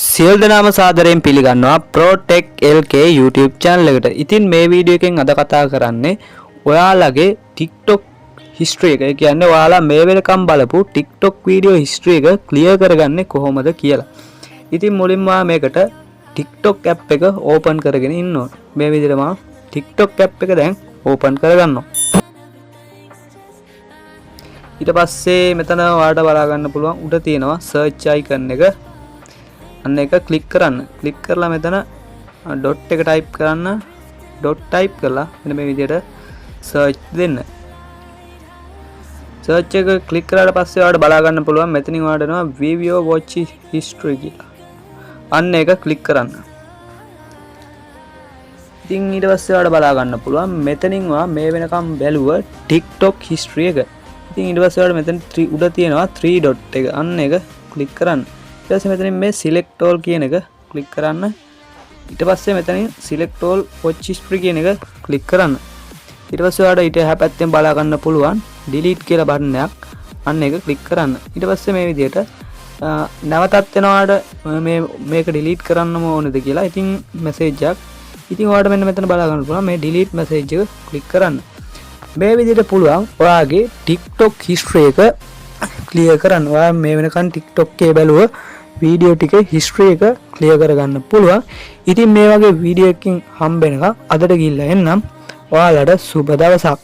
සියලු දෙනාම සාදරයෙන් පිළිගන්නවා ProTech LK YouTube channel එකට. ඉතින් මේ වීඩියෝ එකෙන් අද කතා කරන්නේ ඔයාලගේ TikTok history එක. ඒ කියන්නේ ඔයාලා මේ වෙනකම් බලපු TikTok video history එක ක්ලියර් කරගන්නේ කොහොමද කියලා. ඉතින් මුලින්ම ඔයා මේකට TikTok app එක ඕපන් කරගෙන ඉන්න ඕන. මේ විදිහට මම TikTok app එක දැන් ඕපන් කරගන්නවා. ඊට පස්සේ මෙතන ඔයාලට බලා ගන්න පුළුවන් උඩ තියෙනවා search icon එක. අන්න එක ක්ලික් කරන්න. ක්ලික් කරලා මෙතන ඩොට් එක ටයිප් කරන්න. ඩොට් ටයිප් කරලා මෙන්න මේ විදිහට සර්ච් දෙන්න. සර්ච් එක ක්ලික් කරාට පස්සේ ඔයාලට බලා ගන්න පුළුවන් මෙතනින් ඔයාලට එනවා "View your watch history" කියලා. අන්න ඒක ක්ලික් කරන්න. ඉතින් ඊට පස්සේ ඔයාලට බලා ගන්න පුළුවන් මෙතනින් ඔයා මේ වෙනකම් බැලුව TikTok history එක. ඉතින් ඊට පස්සේ ඔයාලට මෙතන උඩ තියෙනවා 3 ඩොට් එක. අන්න ඒක ක්ලික් කරන්න. ඊට පස්සේ මෙතනින් මේ select all කියන එක ක්ලික් කරන්න. ඊට පස්සේ මෙතනින් select all watch history කියන එක ක්ලික් කරන්න. ඊට පස්සේ ඔයාලට ඊට එහා පැත්තෙන් බලා ගන්න පුළුවන් delete කියලා බටන් එකක්. අන්න ඒක ක්ලික් කරන්න. ඊට පස්සේ මේ විදිහට නැවතත් එනවාට මේ මේක ඩිලීට් කරන්නම ඕනද කියලා ඉතින් මැසේජ් එකක්. ඉතින් ඔයාලට මෙන්න මෙතන බලා ගන්න පුළුවන් මේ ඩිලීට් මැසේජ් එක ක්ලික් කරන්න. මේ විදිහට පුළුවන් ඔයාගේ TikTok history එක ක්ලියර් කරන්න. ඔයා මේ වෙනකන් TikTok එකේ බැලුව වීඩියෝ ටික හිස්ටරි එක ක්ලියර් කරගන්න පුළුවන්. ඉතින් මේ වගේ වීඩියෝ එකකින් හම්බ වෙනකන් අදට ගිහිල්ලා එන්නම්. ඔයාලට සුබ දවසක්.